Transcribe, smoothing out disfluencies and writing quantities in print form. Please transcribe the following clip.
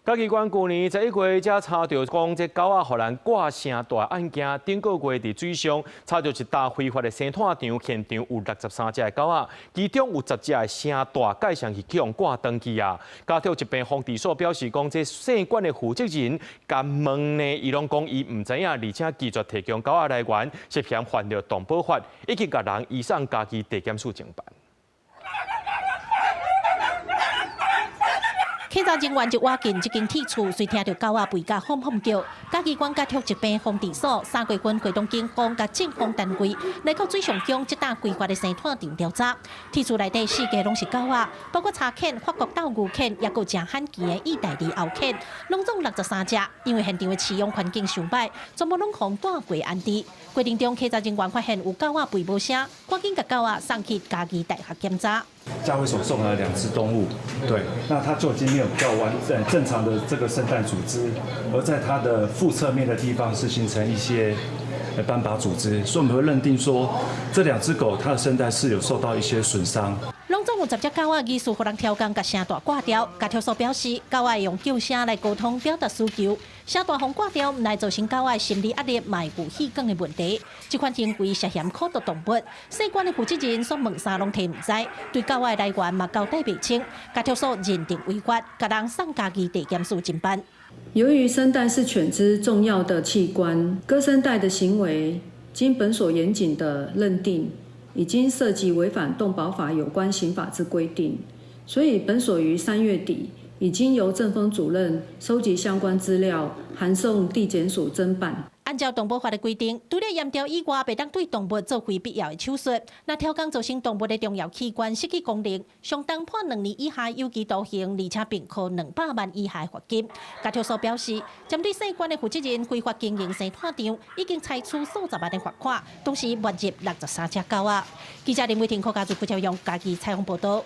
嘉義縣舊年11月才查著講，這狗仔予人割聲帶案件，頂個月佇水上查著一搭非法的生炭場，現場有63隻的狗仔，其中有10隻的聲帶蓋上是去予割斷去啊。家畜疾病防治所表示講，這姓管的負責人共問呢，伊攏講伊毋知影，而且拒絕提供狗仔來源，涉嫌犯著動保法，已經共人移送嘉義地檢署偵辦。檢查人員就倚近這間鐵厝，隨聽著狗仔吠甲吼吼叫。嘉義縣家畜疾病防治所3月份會同警方佮政風單位來到水上鄉這棟違法的生炭場調查。鐵厝內底四界攏是狗仔，包括柴犬、法國鬥牛犬，抑閣誠罕見的意大利獒犬，攏總63隻。因為現場的飼養環境傷䆀，全部攏予帶過安置。過程中，檢查人員發現有狗仔吠無聲，趕緊共狗仔送去嘉義大學檢查。家衛所送來兩隻動物，對，那它就已經沒有比較完整正常的這個聲帶組織，而在它的腹側面的地方是形成一些斑疤組織，所以我們會認定說這兩隻狗它的聲帶是有受到一些損傷。攏總有10隻狗仔疑似予人刁工共聲帶割掉，家畜所表示，狗仔用叫聲來溝通表達需求，聲帶予割掉，毋但造成狗仔心理壓力，嘛會有氣管的問題。這款行為涉嫌苦毒動物，姓管的負責人煞問啥攏提毋知，對狗仔來源嘛交代袂清，家畜所認定違法，共人送嘉義地檢署偵辦。由於聲帶是犬隻重要的器官，割聲帶的行為，經本所嚴謹的認定，已經涉及違反動保法有關刑法之規定，所以本所於3月底已經由政風主任收集相關資料，函送地檢署偵辦。按照動保法的規定，除了驗貂以外，袂當對動物做非必要的手術。若刁工造成動物的重要器官失去功能，相當判2年以下有期徒刑，而且併科200萬以下罰金。家畜所表示，針對姓管的負責人非法經營生炭場，已經採取數十萬的罰款，同時沒入63隻狗仔。記者林偉霆、柯家祖、傅超勇，嘉義採訪報導。